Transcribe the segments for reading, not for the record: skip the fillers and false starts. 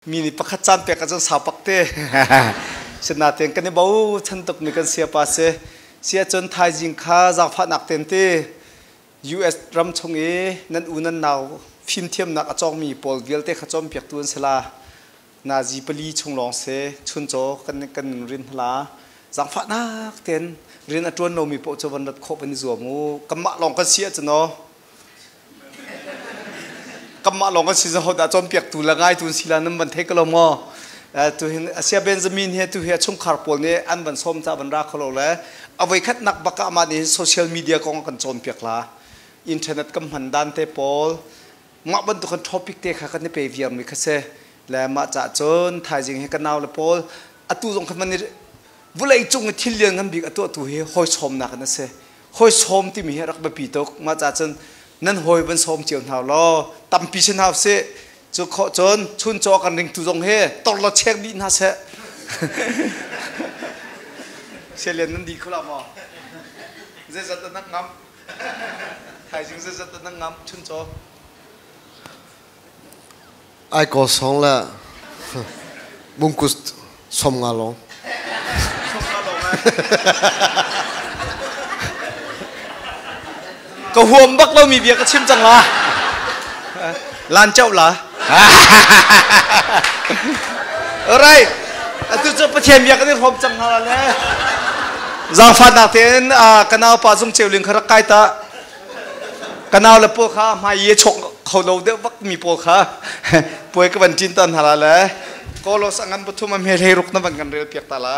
Mi nih pakhat caan pek ahcun sau pak te. Sinain kan i bochan tukmi kan siapa si. Si ahcun thaizing kha zaangfahnak ten ti US ram chung i nan u nan nau fimthiamnak a cawngmi pawl vialte kha cawnpiaktu an si la. Nazi pali chung lawng si chuncaw kan kan rin hla. Zaangfahnak ten rian a ṭuan lomi paoh cu van rat khawh van i zuam u. Kanmah lawng kan si ahcun aw Kanmah lawng kan si zaho dah cawnpiaktu le ngaitu si la nan van thei ko lo maw? Tu hin Asia Benjamin he tu hi a chungkhar pawl nih an van sawm ca van ra kho lo le a voikhat nak bak ah mah nih social media kong a kan cawnpiak la. Internet kan hman dan te pawl mah bantuk kan topic te kha kan i pe viar mi kha si. Le mah cah cun thaizing hi ka nau le pawl atu zong khan man i vulei cung i thil lian ngan bik a tuahtu hi hawi sawmnak in a si. Hawi sawm timi hi rak biapi tuk. Mah ca cun nan hawi van sawm cio hna law tampi si hna usih. Cu khawh cun chuncaw kan ringtu zong hi tor law chek dih hna seh. Sialian nan dih kho la maw? Zeizat dah nan ngamh? Thaizing zeizat dah nan ngamh chuncaw? Ai ko song le bungkus som nga long. Som nga long Ka huam bak lo mi bia ka chim cang la. Lan chau la. Alright. Atu cu Pathian bia kan i hrawm cang hna le. Zaangfahnak tein ka nau pa zung ceu ling kha rak kai ta. Ka nau le pawl kha hmai i a chok kho lo deuh bak mi pawl kha puai ka van ṭin ta hna la le Kolos a ngan pathum a hme hlei ruk na van kan rel piak ta la.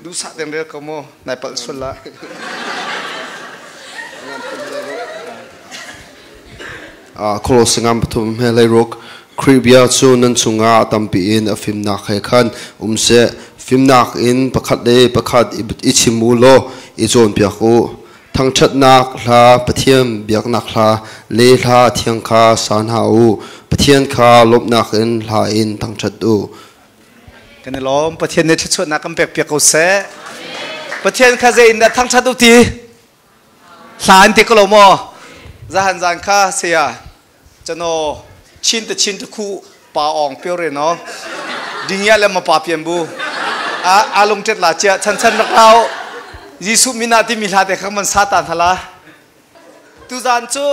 Duhsah ten rel ko mu nai palh sul la. Kolos ngan pathum hme hlei ruk Khrih bia cu nan chungah tampi in a fimnak he khan um seh. Fimnak in pakhat le pakhat i chim u law i cawnpiak u. Thangṭhatnak hla, Pathian biaknak hla le hla thiang kha sa hna u. Pathian kha lawmhnak in hla in thangṭhat u. Kan i lawm. Pathian nih thluachuahnak kan pek piak ko seh. Pathian kha zei in dah thangṭhat u ti? Hla an ti ko lo maw? Zahan zan kha saya cano chin te chin te khu pa ong pio re no dingya le ma pa pian bu a alung tet la chia chan chan rak lau Jesuh min ah timi hla te kha man sa ta hala tuzan cu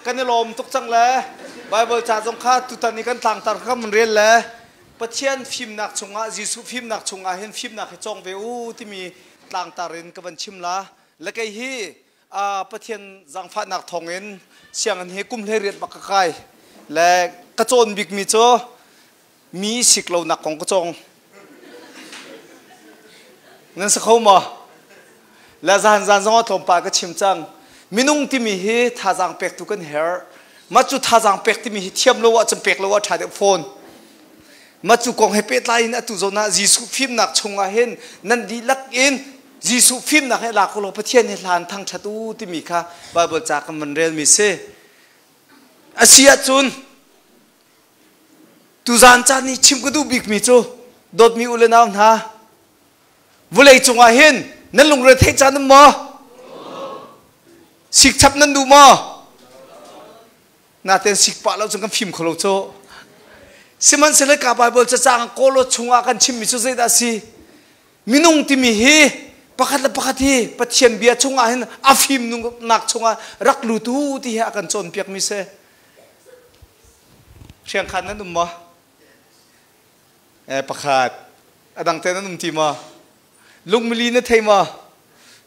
kan i lawm tuk cang le Bible ca zong kha tutan i kan tlangtar kha man rel le Pathian fimnak chungah Jesuh fimnak chungah hin fimnak hi cawng ve u timi tlangtar in ka van chim la le kei hi Pathian zaangfahnak thawngin sianginn hi kum 18 bak ka kai le ka cawn bikmi cu mi sik lonak kong ka cawng. Nan si kho maw? Le zan zan zong ah tlawmpal ka chim cang. Minung timi hi thazaang pektu kan herh. Mah cu thazaang pek timi hi thiam lo ahcun pek lo ah ṭha deuh fawn. Mah cu kong he pehtlai in atu zawn ah Jesuh fimnak chungah hin nan dihlak in Jesuh fimnak he lak law Pathian he hlan thangṭhat u timi kha Baibal ca kan van relmi si. A si ahcun tuzaan caan i chim ka duh bikmi cu dawtmi u le nau hna vulei cungah hin nan lungre theih caan um maw? Sikchap nan duh maw? Naten sik pah lo cun kan fim kho lo cu. Sihmanhsehlaw ka Baibal cacang Kolo chungah kan chimmi cu zeidah a si? Minung timi hi pakhat le pakhat hi Pathian bia chungah hin a fimnak chungah rak lutu ti hi a kan cawnpiakmi si. Hriangkhan nan um maw? Eh, pakhat. A dang te nan um ti maw? Lungmili na thei maw?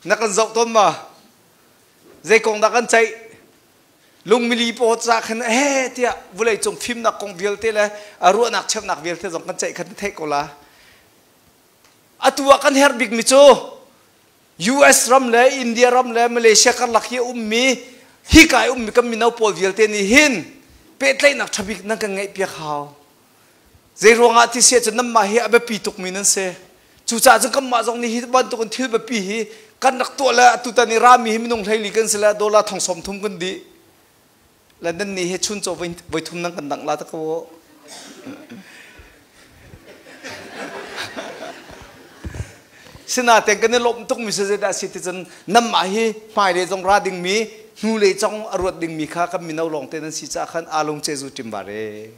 Na kan zoh tawn maw? Zei kong dah kan ceih? Lungmili paw ca khan he tiah vulei cung fimnak kong vialte le a ruahnak cheuhnak vialte zong kan ceih khan na theih ko la. Atu ah kan herh bikmi cu US ram le India ram le Malaysia karlak hi a ummi hika i ummi kan mino pawl vialte nih hin pehtlaihnak ṭha bik nan kan ngeihpiak hau. Zei ruangah ti si ahcun nanmah hi a biapi tukmi nan si. Cucaah cun kanmah zong nih hi bantukin thil biapi hi kan rak tuah le atutan i rami hi minung 14 kan si le dollar thong 30 kan dih. Le nan nih hi chuncaw voi thum nan kan dangh la ta ko. Sinain kan i lawmh tukmi si zeidah si ti cun nanmah hi hmailei zong ra dingmi hnulei zong a ruat dingmi kha kan mino lawngte nan si caah khan alung cezu ṭim bare.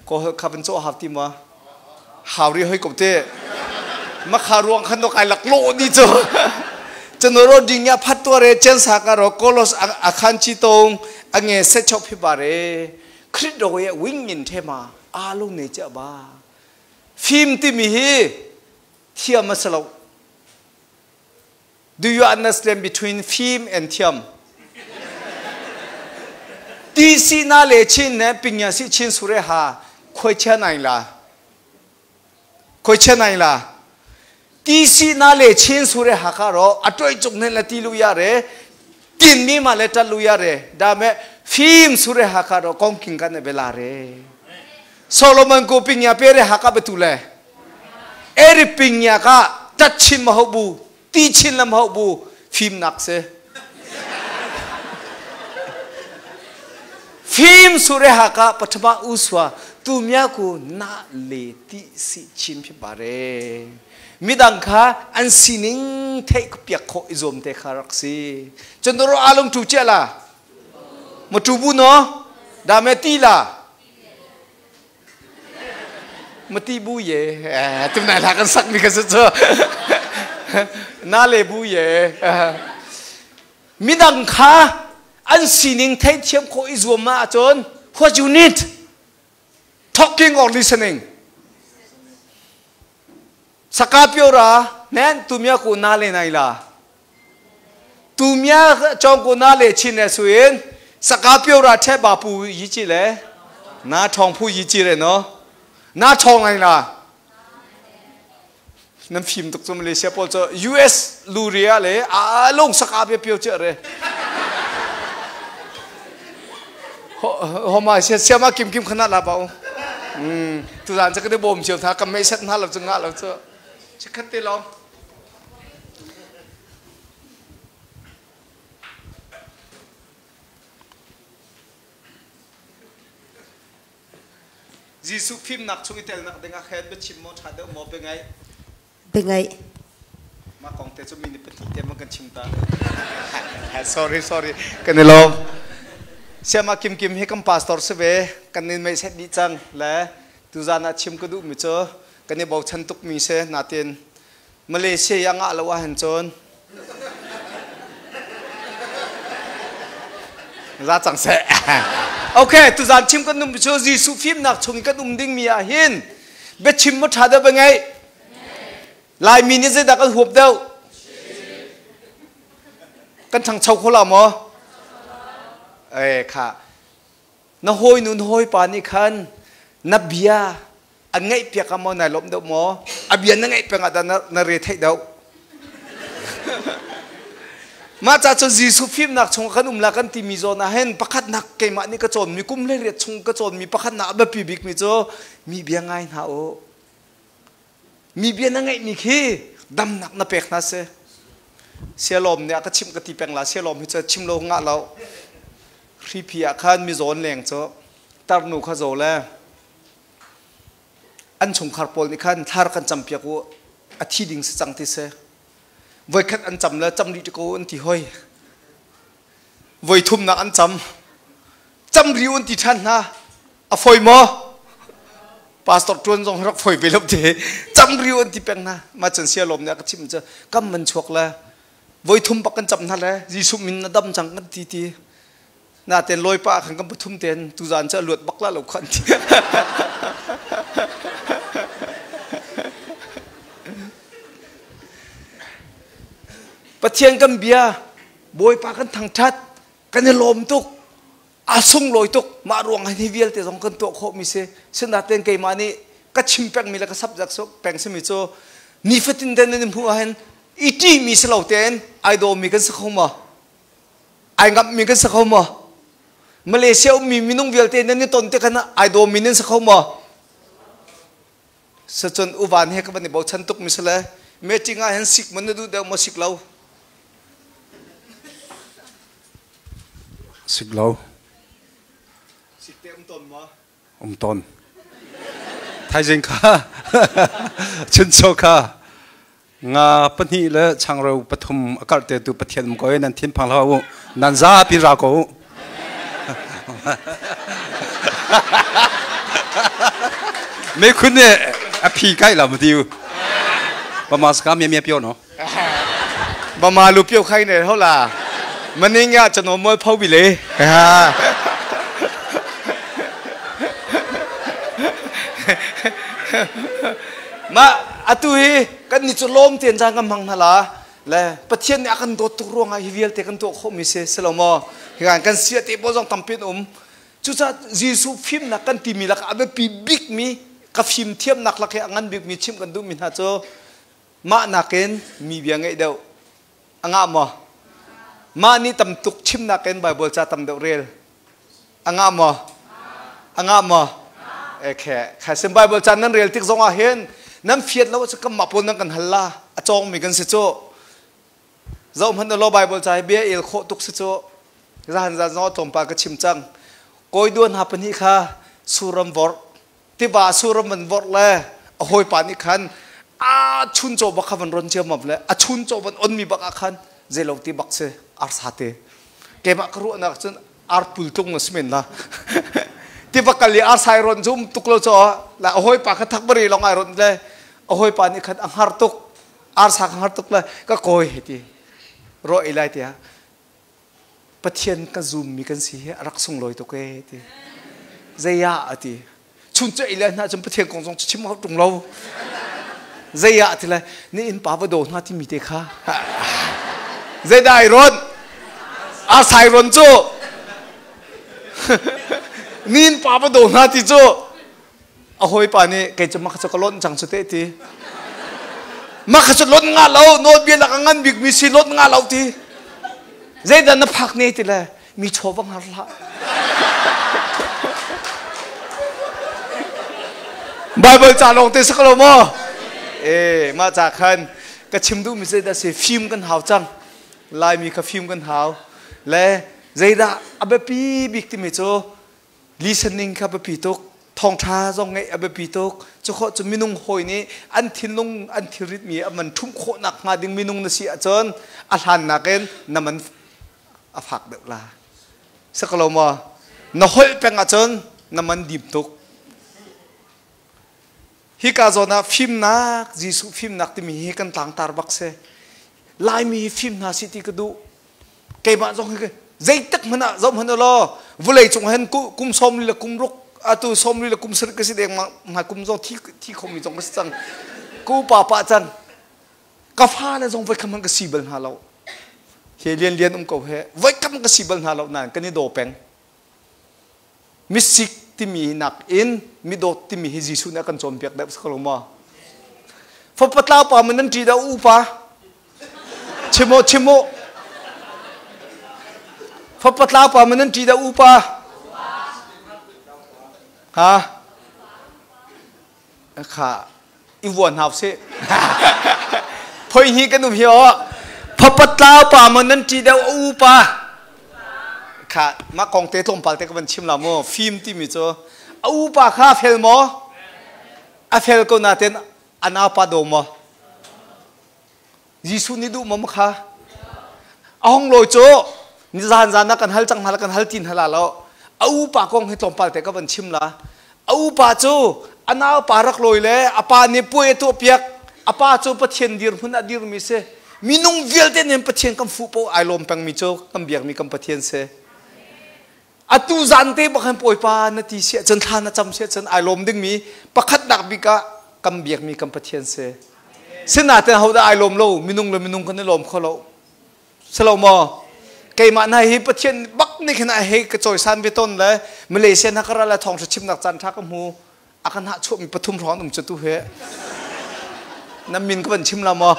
Ko kha van cho haf ti ma hauri hoi ko te ma kha ruang khan no kai lak lo ni cho chanoro ding ya phat to re chen sa ka ro kolos akhan chi tong ange se chok phi ba re khrit ro ye wing in the ma a lo ne cha ba phim ti mi hi thiam asalo. Do you understand between phim and thiam? Ti si na le chin ne pingya si chin sure ha khoi cha nai la khoi cha nai la ti si na le chin sure ha ka ro atoi chuk ne la ti lu ya re tin mi ma le ta lu ya re da me phim sure ha ka ro kong king ka ne bela re Solomon ko pingya pe re ha ka betu le eri pingya ka tat chin ma ho bu ti chin lam ho bu phim nak se phim sure ha ka pathama uswa tu mya ku na le ti si chin phi bare midang kha an sining thei piak kho izom te kha rak si chandoro along tu che la ma tu bu no da me ti la ma ti bu ye tu nai la kan sak mi ka chu na le bu ye midang kha an sining thei thiam kho izom ma chon. What you need, talking or listening? Sakapyo ra nen tumya ko na le nai la tumya chong ko na le chin ne suin sakapyo ra the ba pu yi chi le na thong phu yi chi le no na thong ai la nam phim tuk chu Malaysia pol cho US luria le a long sakapyo pyo che re ho ma sia sia ma kim kim khana la ba tu zan cha ka de bom chiu tha kam me set na lo chu nga lo chu che khat te long Jesu phim nak chung itel nak denga khet be chim mo tha de mo pe ngai pe ngai ma kong te chu mi ni pati te ma kan chim ta sorry sorry kan lo siama kim kim he kam pastor se ve kan nin mai set di chang le tu zana chim ko du mi cho kan ni bau chan tuk mi se na tin Malaysia yang nga lo wa han chon ra chang se. Okay, tu zan chim kan num cho Jesu phim nak chung kan um ding mi a hin be chim mo tha da ba ngai lai mi ni zai da kan huap deu kan thang chau kho la mo eh kha na hoi nun hoi pa ni khan na bia an ngai pia ka mo nai lom deu mo a bia na ngai pe nga da na re thai deu ma cha cho Jesu phim nak chung kan um la kan ti mi zo na hen pakhat nak ke ma ni ka chon mi kum le re chung ka chon mi pakhat na ba pi bik mi cho mi bia ngai na o mi bia na ngai mi khi dam nak na pek na se sia lom ne ka chim ka ti peng la sia lom hi cha chim lo nga lo ri phi a khan mi zon leng cho tar nu kha zo le an chung khar pol ni khan thar kan cham pia ko a thi ding se chang ti se voi khat an cham la cham ri ko an ti hoi voi thum na an cham cham ri un ti than na a foi mo pastor tuan jong rak foi ve lop te cham ri un ti peng na ma chan sia lom na ka chim cha kam man chuak la voi thum pak kan cham na le Jisu min na dam chang kan ti ti na ten loi pa khang kam pathum ten tu zan cha luat bakla lo khan ti Pathian kan bia boi pa kan thang that kan lom tuk asung loi tuk ma ruang hi vial te jong kan to kho mi se sena ten ke ma ni ka chim pek mi la ka sab jak so peng se mi cho ni fatin den ni mu hen iti mi se lo ten ai do mi kan sa kho ma ai ngap mi kan sa kho ma Malaysia mi minung vial te ni ton te kan ai do mi nin sa kho ma sa chon uwan he ka ban ni bo chan tuk mi se le meeting a hen sik man du de mo sik lo sik lo sik te ton ma ton thai jing kha chun cho kha nga pani le changrau pathum akar te tu pathian ko nan thin phang lo nan za pi ra ko. မေခွနဲ့အဖီကြိုက်လာမသိဘူးဗမာစကားမြဲမြဲပြောနော် ဗမာလူပြုတ်ခိုင်းတယ်ဟုတ်လားမင်းကကျွန်တော်မွေးဖောက်ပြီလေဟာမအတူဟီကန်နိချလုံးတင်ကြကမန်းနလာလဲပထင်အကန်ဒိုတူရောငါဟီဗီယယ်တေကန်တော့ခုမီဆေဆလမောဟီကန်ကန်စီတေဘောဇောင်းတမ်ပင်အုံကျူချာဂျေစုဖင်နကန်တီမီလကအဘပီဘစ်မီကဖင်thiam nak lak he angan bik mi chim kan du min ha cho ma nakin mi bia ngai deuh anga mo ma ni tam tuk chim nakin bible cha tam deuh rel anga mo anga mo e khe kha sim bible cha nan rel tik zong a hen nan fiat lo chu kam ma pon nan kan halla a chong mi kan se cho zau man lo bible cha bia el kho tuk se cho za han za zo tom pa ka chim chang koi duan ha pani kha suram vor ที่ว่าสุรมันวอดเลยหอยปานี่คันอาชุนโจบักขันรนเจียมเลยอาชุนโจบันอนมีบักอาคันเจลตีบักเซอาร์สาเตเกบักรู้นักจนอาร์ปุลตุงสมินละที่บักกะลีอาร์ไซรอนจุมตุกโลจอละหอยปากทักบรีลองไอรอนเลยหอยปานี่คันอังฮาร์ตุกอาร์สักฮาร์ตุกเลยก็โกยทีรออีไลเตียปะเทียนกะซูมมีกันสีรักส่งลอยตุกเอทีเจียอตีชุนเจอีเลนะจนประเทศกงจงชิมเขาตรงเราเจียทีเลยนี่อินปาวโดนาที่มีเตค่ะเจได้รอนอาศัยรอนจูนี่อินปาวโดนาที่จูเอาหอยปานี่แกจะมาขจกล้นจังสุดเตทีมาขจล้นงาเราโนเบียหลักงันบิกมีซีล้นงาเราทีเจดันนพักนี่ทีเลยมีโชวังฮาร์ละBible จาลงเตสกลมอเอมาจากคันก็ชิมดูมิเจดาเสฟิล์มกันหาวจังลายมีkaฟิล์มกันหาวและเจดาอเบปีบิกติเมโจ listening ค่ะเบปีตกทองท้าจงไงอเบปีตกจะขอจะมินุงหอยนี้อันทินลงอันทิริตมีมันทุ่มโคนักมาดึงมินุงนสิอาจนอาหารนักเอ็นน้ำมันอาฝากเดือดลาสกลมอนหอยเป็นอาจนน้ำมันดิบตกฮิกาโซนาฟิมนักจีสุฟิมนักที่มีฮิกันต่างตาบักเซลายมีฟิมนาสิติกดูเกมาจงฮิเจตักมันอะจงมันลอวุเลยจงเห็นกุกุมสมลีละกุมรุกอาตุสมลีละกุมสริกสิเดงมามากุมจงที่ที่คงมีจงก็จังกูป่าปะจังกาฟ้าเลยจงไว้คำมันก็สีเบลฮาเราเฮเลียนเลียนอุ้มเกาเฮไว้คำมันก็สีเบลฮาเรานั่นกันนี่โดเป็งมิสิกที่มีนักอินมีโดที่มีฮิจิสุนักกันจอมเปียกได้สักลงมาฟปัตลาปามันนั่นจีดาอูปาชิโมชิโมฟปัตลาปามันนั่นจีดาอูปาฮะค่ะอีวันฮาวเซ่พอยฮีกันนุ่มเหี่ยวฟปัตลาปามันนั่นจีดาอูปาค่ะมากองเตะลมปากเตะก็เป็นชิมลามอฟิล์มที่มีโจอูปาคาเฟลมออาเฟลก็นาเตนอนาปาโดมอยิสุนี่ดูมอมค่ะห้องลอยโจนิจานจานักกันฮัลจังฮัลกันฮัลตินฮัลละอูปากองให้ลมปากเตะก็เป็นชิมละอูปาโจอนาปารักลอยเลยอาปาเนี่ยป่วยตัวเปียกอาปาโจปะเทียนดีร์พุนอดีร์มีเซมีนุ่งเวียลเตนปะเทียนคำฟูโปไอลมปังมีโจคำเบียกมีคำปะเทียนเซอตูจันเตบักขันป่วยปานาทีเสียจนทานาจำเสียจนอารมณ์ดึงมีประคัดดักบิกะกำเบียกมีกำปะเทียนเสเสนาเตนเขาได้อารมณ์โลมินุงเลยมินุงคนนี้ลมเขาโลสโลมอเกมาในฮิปะเทียนบักนี่ขณะเฮกระจอยซันไปต้นเลยมาเลเซียนักอะไรทองชิมนักจันทักมูอากันหาช่วงมีปฐุมร้อนอุ้มจตุเฮน้ำมินก็เป็นชิมละมอ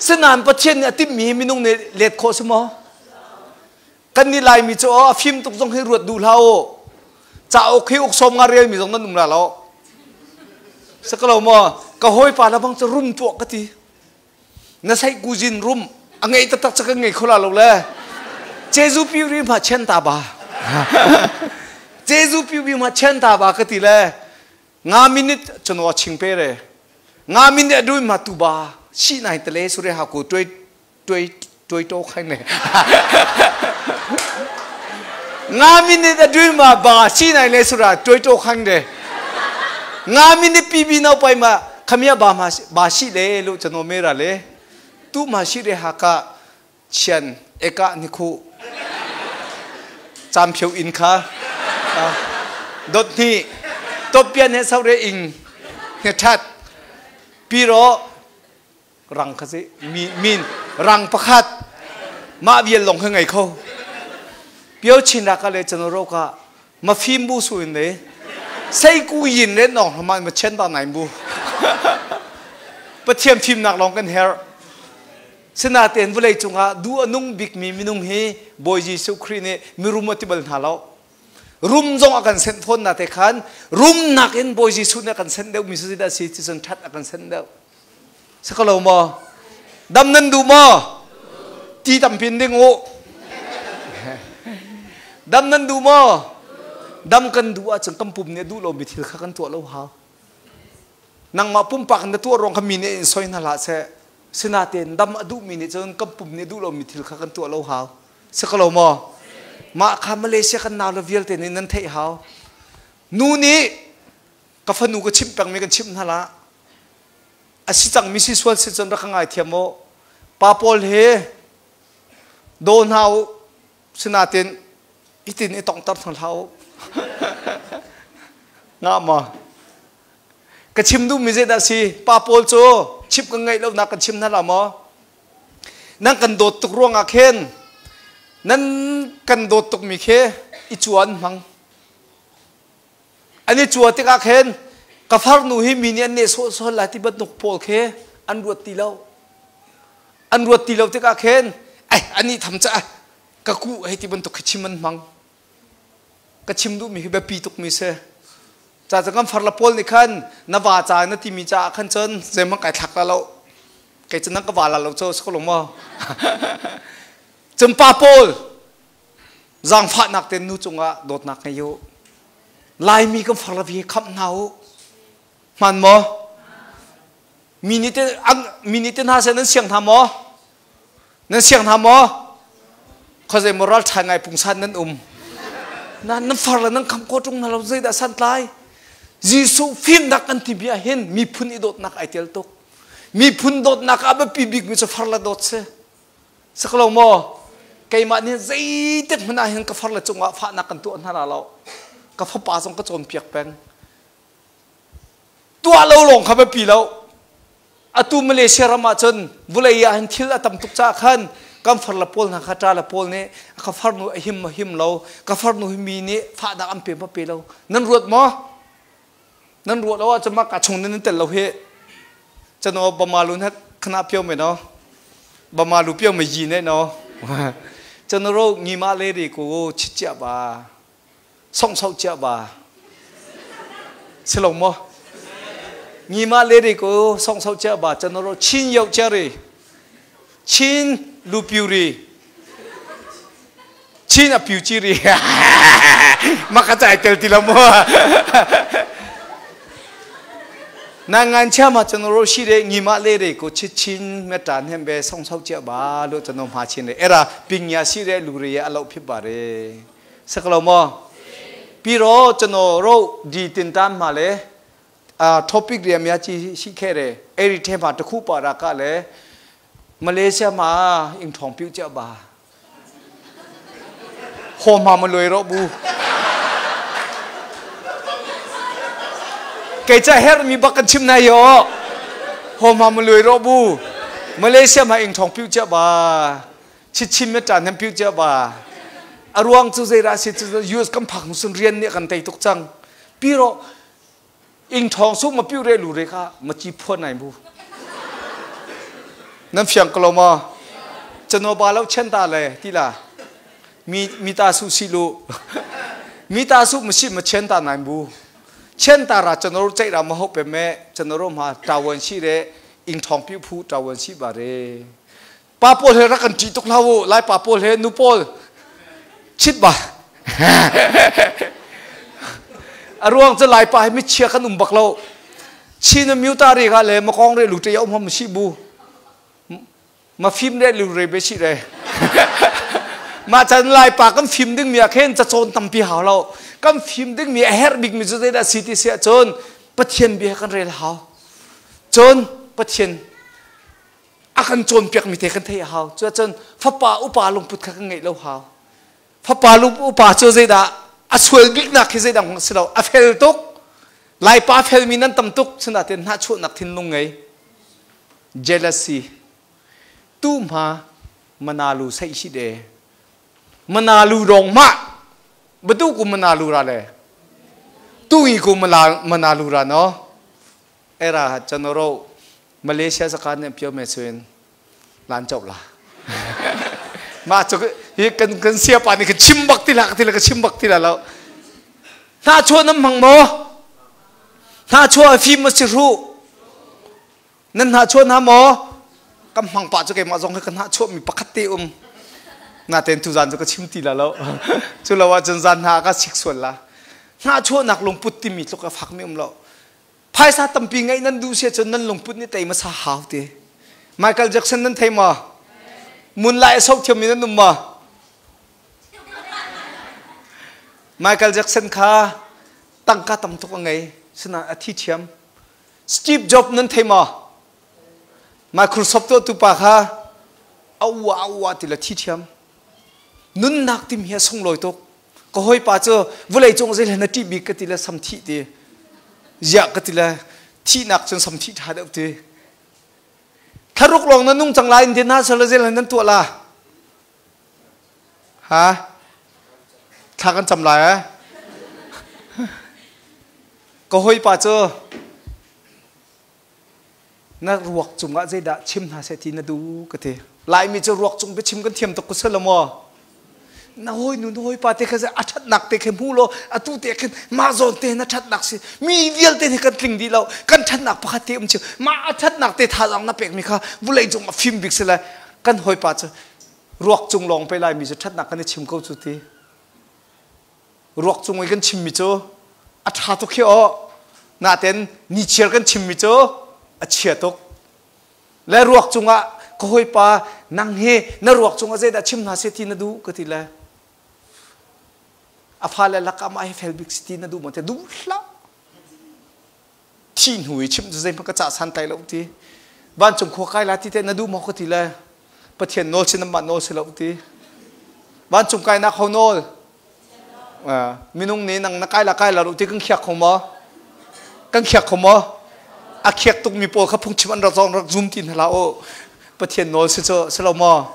เสนานปะเทียนเนี่ยที่มีมินุงเนี่ยเลดโคสมอกันนี่ลายมีโจฟิล์มตุกจงให้รวดดูเล่าจะเอาขี้อุกสมงาเรียนมีจงนั้นนุ่มละเราสักเรามอก็ห้อยปาละบังจะรุมตัวกตีน่าใช้กูจินรุมอังไงตัดตัดจะกันไงคนละเราเลยเจจูปิวรีมาเชนตาบาเจจูปิวรีมาเชนตาบากตีเลยงามินิจนว่าชิงเปเร่งามินิดูมาตูบาชีไหนทะเลสุริยะกูตัวตัวตัวโตใครเนี่ย 9မိနစ်အတွင်းမှာဘာရှိနိုင်လဲဆိုတာတွေးတောခိုင်းတယ်9မိနစ်ပြီးပြီးနောက်ပိုင်းမှာခမရဘာမှာဘာရှိလဲလို့ကျွန်တော်မေးတာလေသူ့မှာရှိတဲ့ဟာကချန်เอกนิคุจามเพียวอินคาดดนี่ตบเปียนให้เศร้าเรอิงเฮทัดปีโรรังคสิมีมินรังประคัดมาเวียนลงข้างไงเขาเปียวชินรักเลยจนโรกะมาฟิล์มบูสุนเลยใส่กูยินเลยน้องทำไมมาเช่นตอนไหนบูประเทียมฟิล์มนักลองกันเฮร์สนาเตียนวุเลยจงอะดูอนุงบิกมีมินุงเฮบอยจีสุครีเนมิรุมติบัลนาลารุมจงอากันเซนทนนาเตคันรุมนักเอ็นบอยจีสุนอากันเซนเดวมิสุจิดาสีจิสันทัดอากันเซนเดวสักเรามาดำนันดูมาตีตำพินดิ้งโอดำนันดูมาดำกันดูอาจังกำปุ่มเนี่ยดูเราบิทิลขันตัวเราหานังมาปุ่มปากนตัวรองขมิ้นเนี่ยซอยนาลาเสสนาเตียนดำอดูมิเนี่ยจนกำปุ่มเนี่ยดูเรามีทิลขันตัวเราหาสักเรามามาคามาเลเซียกันนาวเราเวียลเตนี่นั่นเทหานู่นนี่กาฟนูก็ชิมปังมีกันชิมนาละอาศิจังมิสิสวนสิจนรักงายเทียมโมปาปอลเฮโดนหาวสนาเตียนอีตินอีตองตัดของเขางามมากระชิมดูมิเจดาสีปาปอลโจชิบกันไงแล้วนักกันชิมนั่นละมอนั่งกันโดดตุกร่วงอาเคนนั่นกันโดดตุกมีเคอีจวนมังอันนี้จวนติกอาเคนกฟาร์นูฮิมีเนี่ยเนโซโซลาติบัดนุกโพลเคอันรวดตีเล่าอันรวดตีเล่าติกอาเคนไออันนี้ทำจ้ะกะกูให้ที่บันตุกชิมันมังกะชิมดูมีแบบปีตุกมีเสจ่าจะกำฟาร์ละโพลนี่ขันนาวาจานาทีมีจ่าขันเชิญเจมังไก่ทักละเราไก่จะนั่งกวาละเราเจ้าสกุลมอจำปาโพลจางฟานักเต็นนูจงอะโดดนักไงโยลายมีกำฟาร์ละวีขับเนามันมอมีนิเตอังมีนิเตน่าเสนั้นเสียงทำมอนั้นเสียงทำมอเขาจะมอรัลชายไงปุ่งสันนั้นอุ้มนั่นนั่นฟาร์ละนั่นคำโคตรงนั่นเราใจดาสันไลยิสุฟิมนักอันที่เบียเห็นมีพุนอิดนักไอเทลตกมีพุนดดนักอับปีบิกมีจะฟาร์ละดดเสสักเรามอไกมาเนี่ยใจเต็มมันเห็นกับฟาร์ละจงว่าฟานักกันตัวนั่นเรากับฟาปาจงก็จนเปียกเป็นตัวเราหลงขับปีแล้วอตุมาเลเซียรามาจนบุเลยาเห็นทิลอตัมตุกจ้าขันกำฟาร์ละโพลนะข้าจ้าละโพลเนี่ยกับฟาร์นูหิมหิมเรากับฟาร์นูหิมีเนี่ยฟาดักอัมเปียมาเปียเรานั่นรวดมอนั่นรวดแล้วจะมากระชงนั่นแต่เราเฮจะนอบมาลุนฮะขณะเปียวไหมเนาะบมาลุเปียวไม่ยีเนี่ยเนาะจะนโรงีมาเลรีกูชิดเจ้าบาส่งเสาเจ้าบาเสลงมองีมาเลรีกูส่งเสาเจ้าบาจะนโรชินเยาเจรีชินลูปิวรีชินอปิวจีรีมากระจายเตลตีละมัวนางงานเชื่อมาจนรู้ชีเรงีมาเลเรกูชิชินเมตานเฮมเบส่งเสาเจ้าบาลุจนมหาชินเรเอราปิญญาชีเรลูเรียอลอพิบาเรสักเรามอพี่โรจนรู้ดีตินตามมาเลยอ่าท็อปิกเรียมยาจีชิเคเรเอริเทมาตะคู่ปารากะเลยมาเลเซียมาอิงทองปิ้วเจ้าบาโฮมามาเลยรบูไกจะเฮรมีบักกันชิมนายโยโฮมามาเลยรบูมาเลเซียมาอิงทองปิ้วเจ้าบาชิชิมเมจานน้ำปิ้วเจ้าบาอรวงจูเจราสิจูยูสกำผักสุนเรียนเนี่ยกันไตตุกจังพี่โรอิงทองสู้มาปิ้วเรลูเรค่ะมาจีพวนไหนบูน้ำเสียงกลมอ่ะจะโนบาแล้วเช่นตาเลยที่ละมีตาสุสิลูมีตาสุมาชิมาเช่นตาไหนบูเช่นตาราจะโนรู้ใจเรามาหกเป็นแม่จะโนรู้มาตาวันชีเรอิงทองปิ้วผู้ตาวันชีบาเรปาโปลเฮรักกันจีตุกเล่าไล่ปาโปลเฮนูโปลชิดบ่าอรวงจะไล่ไปไม่เชียร์ขนมบักเราชีนมิวตารีกันเลยมากองเรลูเตียวมมาชีบูมาฟิล์มเรลูเรเบชิเร Mah can Laipa kan fim dingmi ah khin cacawn tampi hau lo. Kan fim dingmi a herh bikmi cu zeidah si ti si ahcun Pathian bia kan rel hau. Cun Pathian a kan cawnpiakmi te kan theih a hau. Cuacun fapa upa lungput kha kan ngeih lo hau. Fapa upa cu zeidah a sual biknak khi zeidang si lo. A fel tuk. Laipa felmi nan tam tuk. Sinain hnahchuahnak thinlung ngei. Jealousy. Tu hma manalu sei si de. Manalu rong ma. Batu ku manalu ra le. Tu ngi ku manalu ra no. Era chanoro Malaysia zakan ne pio me chuin lan chau la. Ma chu hi kan kan sia pa ni ka chim bak ti la ka ti la ka chim bak ti la lo. Hna chuah nam hmang mo. Hna chuah fim ma si ru. Nan hna chuah hna maw? Kan hmang pah cu keimah zong hi ka hna chuah mi pakhat te um. Natein tuzan cu ka chim ti la lo. Cu lo ahcun zan hna ka sik sual la. Hna chuahnak lungput timi tluk a fak mi um lo. Phaisa tampi ngeih nan duh si ahcun nan lungput nih tei hmasa hau ti. Michael Jackson nan thei maw? Moonlight a so thiam mi nan um maw? Michael Jackson kha tangka tam tuk a ngei. Sinain a thi thiam. Steve Jobs nan thei maw? Microsoft tuahtu pa kha a ua a ua ti le thi thiam. Nunnak tim hi a sunglawi tuk. Ka hawipa cu vawlei cung zei na ṭih bik ka ti le sam thih ti. Ziah ka ti le thihnak cun sam thih ṭha deuh ti. Thlaruk lawng na nung cang lai in din ha sal zel nan tuah la. Ha? Thla kan cam lai eh? Ka hawipa cu na ruak cungah zeidah chim hna seh ti na duh ka ti. Laimi cu ruak cung biachim kan thiam tuk ko sel maw? Na hawinu na hawipa te kha a ṭhatnak te kha hmu law atu te khin mah zawn te na ṭhatnak si mi vialte nih kan tling dih lo kan ṭhatnak pakhat te um cio mah a ṭhatnak te thazaang na pekmi kha vulei cung a fim bik si lai kan hawipa cu ruak cung lawng pe laimi cu ṭhatnak kan i chim ko cu ti ruak cung i kan chimmi cu a ṭha tuk hi aw naten nichiar kan chimmi cu a chia tuk le ruak cungah ka hawipa nang hi na ruak cungah zeidah chim hna seh ti na duh ka ti le a fale lakah mah hi fel bik si ti na duh maw te duh hlah thi hnu i chimh cu zeihmanh ka cah san tai lo ti vancung khua kai la ti te na duh maw ka ti le Pathian nawl si namah nawl si lo ti vancung kainak ho nawl minung nih nang na kai la kai la lo ti kan khiak kho maw kan khiak kho maw a khiak tuk mi pawl kha phungchim an rak zong rak zum ti hna la o Pathian nawl si cu si lo maw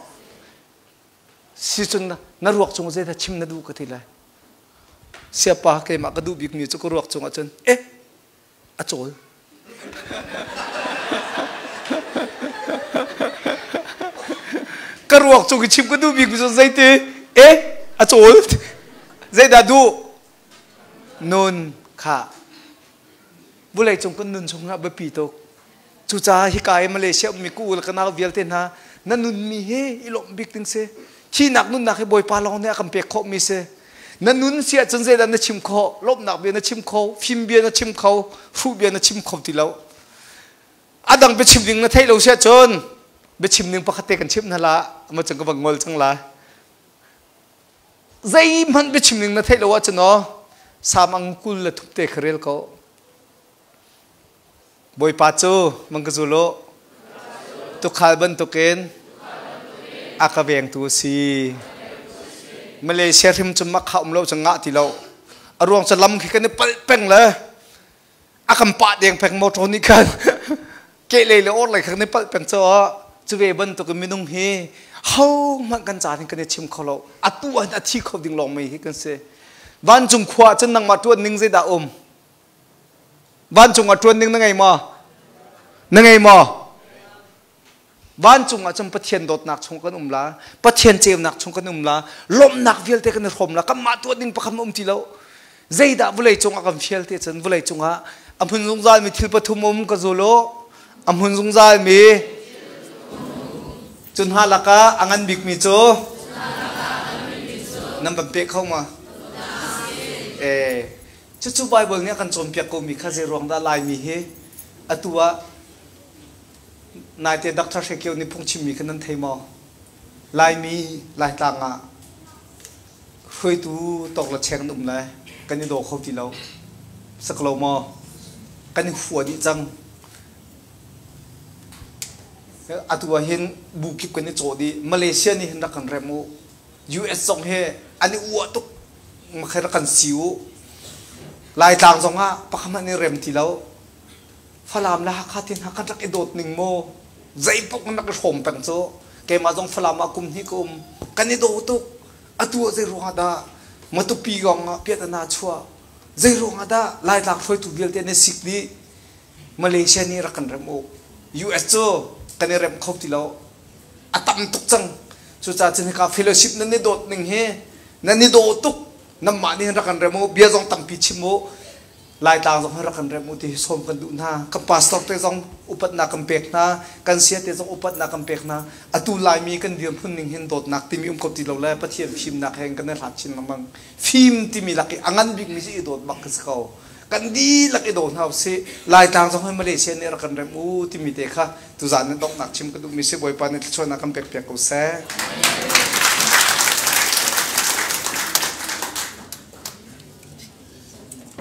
si cun na ruak cung zei chim na duh ka ti lai siapa keimah ka duh bik mi cu ka ruak cung ah cun eh a cawl. Ka ruak cung i chim ka duh bik mi cu zeiti? Eh, a cawl. Zeidah duh? Nun kha. Vulei cung kan nun chung ah biapi tuk. Cucaah hika i Malaysia ummi ku le ka nau vialte hna na nunmi hi i lawmh bik ding si. Thihnak nunnak hi Bawipa lawng nih a kan pek khawhmi si. Na nun si ahcun zeidah na chim khawh? Lawmhnak bia na chim kho, fim bia na chim kho, hruh bia na chim kho ti lo. A dang biachim ding na theih lo si ahcun biachim ding pakhat te kan chimh hna la, ama cang ka va ngol cang la. Zeihmanh biachim ding na theih lo ahcun aw, Sam ang 23 te kha rel ko. Bawipa cu mang ka zul u. Tukhal bantukin a ka vengtu a si. Malaysia hrim cu mak um lo cu ngah ti lo. A ruang cu lam khi kan i palh peng le a kan pah deng peng motor nih khan kehlei le orhlei kha kan i palh peng caah cu ve bantukin minung hi ho hmanh kan caan hin kan i chim kho lo. Atu ah hin a thi kho ding lawng mei hi kan si. Vancung khua ah cun nangmah ṭuan ning zeidah um? Vancung ah ṭuan ding na ngei maw? Na ngei maw? Vancung ah cun Pathian dawtnak chung kan um la, Pathian ceunak chung kan um la, lawmhnak vialte kan i hrawm la, kanmah tuah ding pakhat um ti lo. Zeidah vawlei cung ah kan fial te cun vawlei cung ah a hmun zungzal mi thil pathum um ka zul u. A hmun zungzal mi cun hna lakah a ngan bikmi cu nan van pe kho ma? Eh, Cucu Baibal nih a kan cawnpiak komi kha zeiruang dah Laimi hi atu ah naite Dr. Hre Kio nih phungchimmi kha nan thei maw? Laimi Laitlang ah Hruaitu tawk le cheng an um le kan i daw kho ti lo. Sak lo maw? Kan i hua dih cang. Atu ah hin bu kip kan i cawh dih. Malaysia nih hin rak kan rem u. US zong hi an i uah tuk. Makhe rak kan si u. Laitlang zong ah pakhat hmanh nih rem ti lo. Falam le Hakha te hna kan rak i dawt ning maw? Zeipaoh kan rak i hrawm peng cu. Keimah zong Falam ah kum hnih ka um. Kan i daw tuk. Atu ah zei ruangah dah Matupi kong ah piahtana chuah? Zei ruangah dah Laitlang hruaitu vialte an i sik dih? Malaysia nih rak kan rem u. US cu kan i rem kho ti lo. A tam tuk cang. Cucaah cun hika fellowship nan i dawt ning hi nan i daw tuk. Nanmah nih hin rak kan rem u. Bia zong tampi chim u. Laitlang zong hi rak kan rem u ti hi sawm kan duh hna. Kan pastor te zong upatnak kan pek hna. Kan sia te zong upatnak kan pek hna. Atu Laimi kan dirhmun ning hin dawtnak timi um ko ti lo le Pathian fimnak he kan i hlat chin lengmang. Fim timi lak i a ngan bikmi cu i dawt bak ka si ko. Kan dihlak i daw hna usih. Laitlang zong hi Malaysia nih rak kan rem u timi te kha tuzaan in donghnak chim ka duhmi si. Bawipa nih thluachuahnak kan pek piak ko seh.